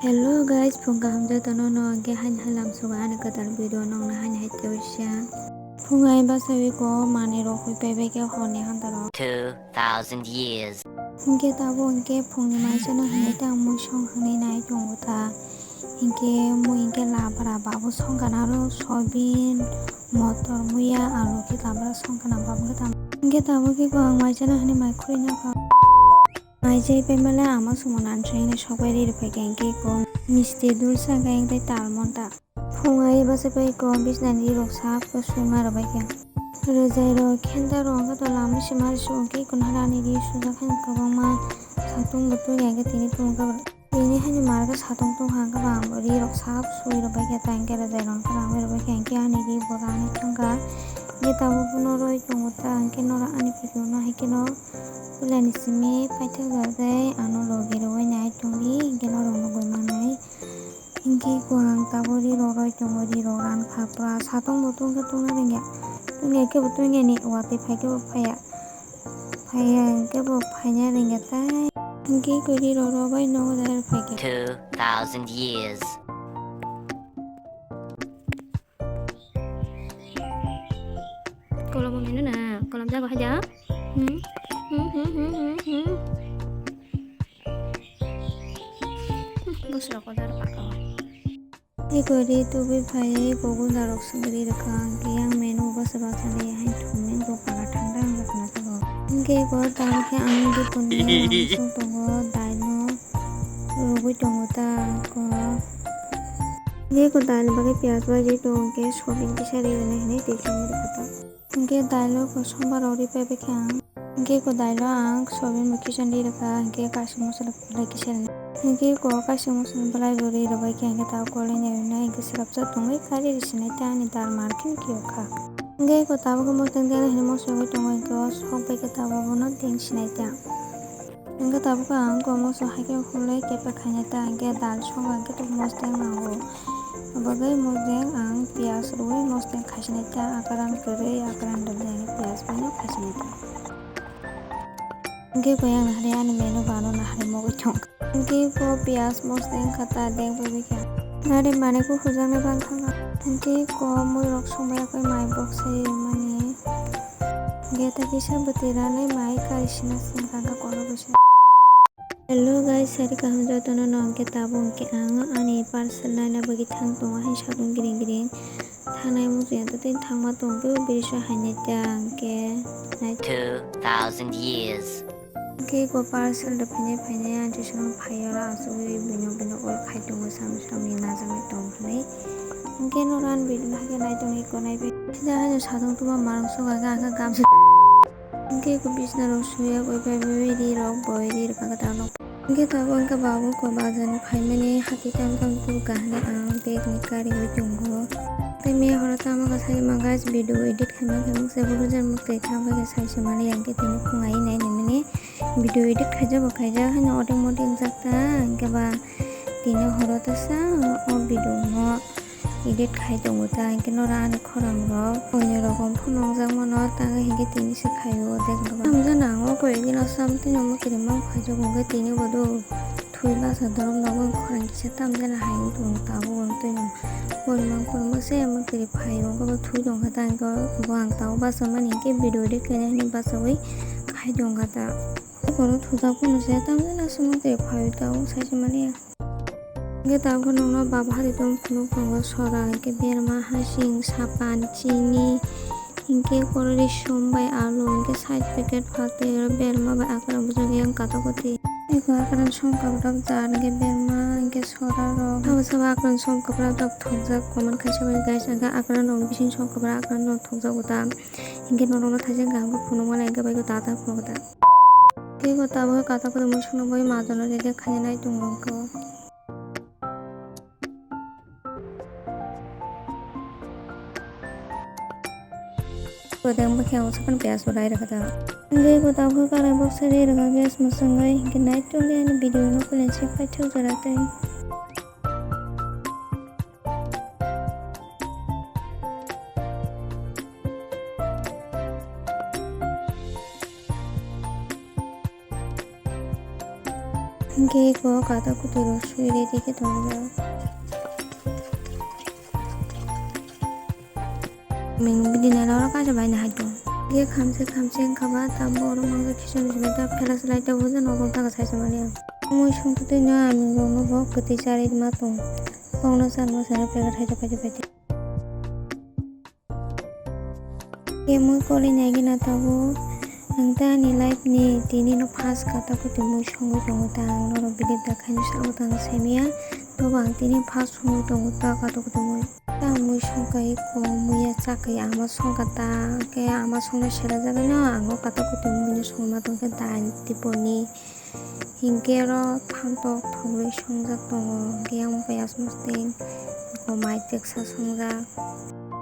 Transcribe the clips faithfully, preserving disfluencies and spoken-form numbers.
Hello guys, phung kaham jotono no hwnkhe haini halam suga ani kwtal video nongna haini hai tewisa. Phung ai basawi ko manwi rok hoi paibai khe horni hantaro. Two thousand years. Hwnkhe tabuk hwnkhe phungni maisano hinwi ta mui song hinwi nai tongo ta. Hwnkhe mui hwnkhe labra babu songkha naro soybean, motor, muya, alu khe labra songkha na babu khe tamo. Hwnkhe tabuk khe ko ang maisano hinwi mai khurui nangkha. Mai jai pai male ama sumo nan sui hinwi sokbai ri rwphaikha hwnkhe ko misti dul sangkha hwnkhe tal monta. Phung ai bwsai pai ko bisnani rirok sap ko sui ma rwbaikha. Rwjai rok khenta rok wngkha to lama sima ri suk hwnkhe ko narani ri sujak haino kwbangma satung bo twi kha hwnkhe tini tungkha. Tini haino markhe satung tungkha hwnkhe bo ang bo rirok sap sui rwbaikha ta hwnkhe rwjai rok wngkha rwbaikha hwnkhe ani ri bo rani thangkha. Hwnkhe tabuk bono rwi tongo ta hwnkhe norok ani video no hai kheno. Puilani simi paithakjak tei ano logi rwui nai tongdi, hwnkhe norok nugui manai. Hwnkhe ko ang tabuk rirok roi tongo, rirok rankha pura satung bo tungkhe tungna rwngya. Tungya khe bo tungya ni watwi phai khe bo phaiya. Phaiya hwnkhe bo phaina rwngya tai. Hwnkhe ko rirok rok bai nogo dai rw phaikha. Two thousand years. Kolom bo menu na, kolom jago haja. Hmm? Hmm, hmm, hmm, hmm, hmm. Bosrok o jar paka o. Eko ri tubui phai, bogo narok sugri rwkha, hwnkhe yang menu bwsa bwsa de hai thumui bo pala thangda wngkha khwna tabuk. Hwnkhe eko tamo khe ang dukun ni ang sung tongo, daino rugui tongo ta ko. Hwnkhe eko daino bagwi piyaj bai ri tongo, hwnkhe soybean kisa ri rwna hinwi twi chumui rwkha ta. Hwnkhe dailo ko sombar rok ri paibai khe ang. Hwnkhe ko dailo ang soybean bo kisa ri rwkha, hwnkhe kaisa mosola belai kisa ri. Hwnkhe ko kaisa mosola belai bo ri rwbai khe, hwnkhe tabuk kwlai nai rwnai, hwnkhe swrapsa tongwi kari ri sinai tei ani dal mar khe kiyok kha. Hwnkhe ko tabuk khe mosodeng dena hinwi mosogwi tongo, hwnkhe o sok bai khe tabuk bono deng sinai tei ang. Hwnkhe tabuk ang ko moso hai khe hwnwi kepek khainai ta, hwnkhe dal songkha hwnkhe tabuk mosodeng nango. Bagwi mosodeng ang piyaj rwui mosodeng khaisinai ta, akran kwrwi akran rwdi ang piyaj bai no khaisinai ta. Hwnkhe ko yang nahari ani menu bano nahari mogwi thong. Hwnkhe ko piyaj mosodeng kha ta deng bagwi kha. Nari mane ko hujaknai bang thangkha. Hwnkhe ko muirok songbai yakwi mai bok sai mani. Geta kisa bwtwi ranai mai kari sina sina kangkha kono bwsa. Hello guys, sari kaham jotono no hwnkhe tabuk hwnkhe ang ani parcel naina bagwi thang tongo hai satung giring giring. Thangnai muchung ya tei thangma tong khe biriso hainai ta hwnkhe nai. Two thousand years. Hwnkhe bo parcel rw phainai phainai ang twi songno phai oro achugwi bino bino call khai tongo samung samung ni najaknai tong hinwi. Hwnkhe norok ani video no haikhe nai tongwi konai bai. Haino satung tuma marok sokha khe ang khe gamsa. Hwnkhe ko bisna rok suya koi pai bai ri rok boi ri rok kha ta nok. Hwnkhe tabuk hwnkhe babu ko bazar ni phaimani hati tam tam tubukha hinwi ang bag ni kariwi tongo. Tei miya horo tamo kha sai ma guys video edit khaima khe mukse bo bujar mukte kha bai khe sai se mani yang khe tini phung ai nai ni mani. Video edit khaijak bo khaijak haino odeng modeng jak ta hwnkhe ba tini horo ta sa o video no edit khai tongo ta hwnkhe noro ani khorang rok buini rok phano nongjak mano ta hwnkhe tini se khaio odeng khe ba. Tamjani ang o koi dino sam tini omo kwrwi ma khaijak hwnkhe tini bo do thwi basa dorok nogo khorang kisa tamjani hai wng tongo tabuk wng twi no buini mangporo mase omo kwrwi phaio hwnkhe bo thwi tongkha ta hwnkhe bo ang tabuk basa mani hwnkhe video edit khainai hinwi basaui khai tongkha ta. Borok thujak phano se tamjani aswk mantwi phaiwi tabuk sai se mani. Hwnkhe tabuk nokno baba hati tong phunuk tongo sora hwnkhe berma hasing sapan chini hwnkhe korori som bai alu hwnkhe side packet phatwi oro berma bai akran bujak yang katok koti. Eko akran som kabrak jar hwnkhe berma hwnkhe sora rok sabo sabo akran som kabrak rok thokjak comment khaisa bai guys hwnkhe akran rok bising som kabrak akran rok thokjak uta. Hwnkhe norokno thaisa kaham khe phunukmani hwnkhe bai khe tata phunukgo ta. Tei bo tabuk khe katok khe mui songno bai majono ready khainai tongo hwnkhe o. Bodeng bokhe ang sakno piyaj bo rai rwkha ta. Hwnkhe bo tabuk khe karai boksa ri rwkha gas mwswngwi hwnkhe nai tongdi ani video no kulen se paithak jora tei. Hingke eko kata kutui rok sui ready khe tongo. Ming bini nai oro kaisa bai nahai tong. Hingke khamse khamse wngkha ba tabuk oro mangsa kisa misa ta flashlight ta bujo nogo taka sai se mani ang. Mui songtutui no aming rok no bo kwtwi charwi ma tong. Bokno charma sana packet hai rok paidi paidi. Khe mui kwlwi naigwna tabuk. Ang ta ani life ni tini no first kata kutui mui songwi tongo ta, ang norok believe da khaino sabo ta ang saimanya. Tobo ang tini first songwi tongo ta kata kutui mui. Ta mui songkha eko muiya chakhe ama songkha ta, khe ama songna sera jagwino ang o kata kutui mui no songma tongkha dal tiponi. Hinkhe oro phantok thogwi songjak tongo, hinkhe yang bai aswk tei komai teksa songjak.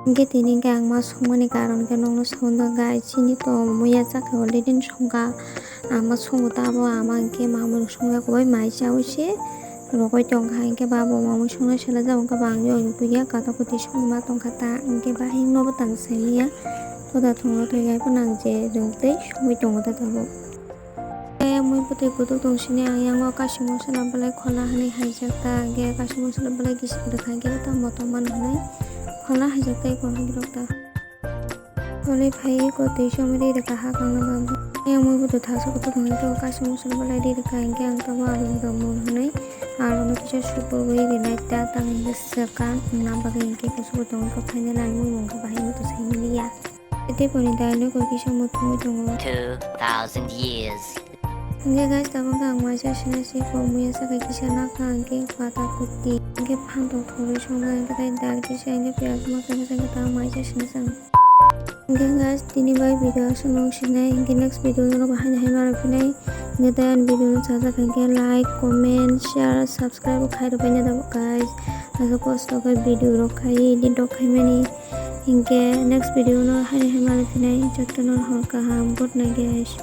Hinkhe tini hinkhe ang ma songmani karon khe nokno songno guys, chini to muiya chakhe already songkha, ang ma songo ta abo ama hinkhe mamui rok songya kwbai mai chaui se rogoi tongkha, hinkhe ba bo mamui songna selajak hinkhe ba ang yong twiya kata kutui songma tongkha ta, hinkhe ba himno bo tang saimanya toda thongno twi gai phano ang je rwng tei songwi tongo ta tabuk. Tei mui bwtwi kutuk tong sini ang yango kaisa masala belai khola hwnwi haijak ta, hwnkhe kaisa masala belai kisa rwkha, hwnkhe tamo tongmani hwnwi khola haijak tei kwrwng rok ta. Tolwi phaiwi kotwi somwi ri rwkha ha kangna bagwi. Yang mui bwtwi thasa kutuk hwnwi tei kaisa masala belai ri rwkha, hwnkhe ang tamo aluni bagwi hwnwi aluni kisa supor wi rinai ta, tamo hwnkhe swkang wngna bagwi hwnkhe kusugo tongwi kok phainani ang mui mungkha bahai muitu sai mili ya. Tei boni dialogue kisa muthungwi tongo. Two thousand years. Hingke guys, tabuk ang waisa sina si ko muya sakai kisa nakha hingke pata kuti. Hingke phantok thogwi songjak hingke tei dal kisa hingke piyaj masa kisa hingke ta waisa sina sang. Hingke guys, tini bai video aswk nung sinai hingke next video norok bahai nahai mano phinai. Hingke tei ani video no sajak hingke like, comment, share, subscribe khai rwbai na tabuk guys. Aswk kosto khe video rok khai edit rok khai mani. Hingke next video no haini hai mano phinai jotono hor kaham, good night guys.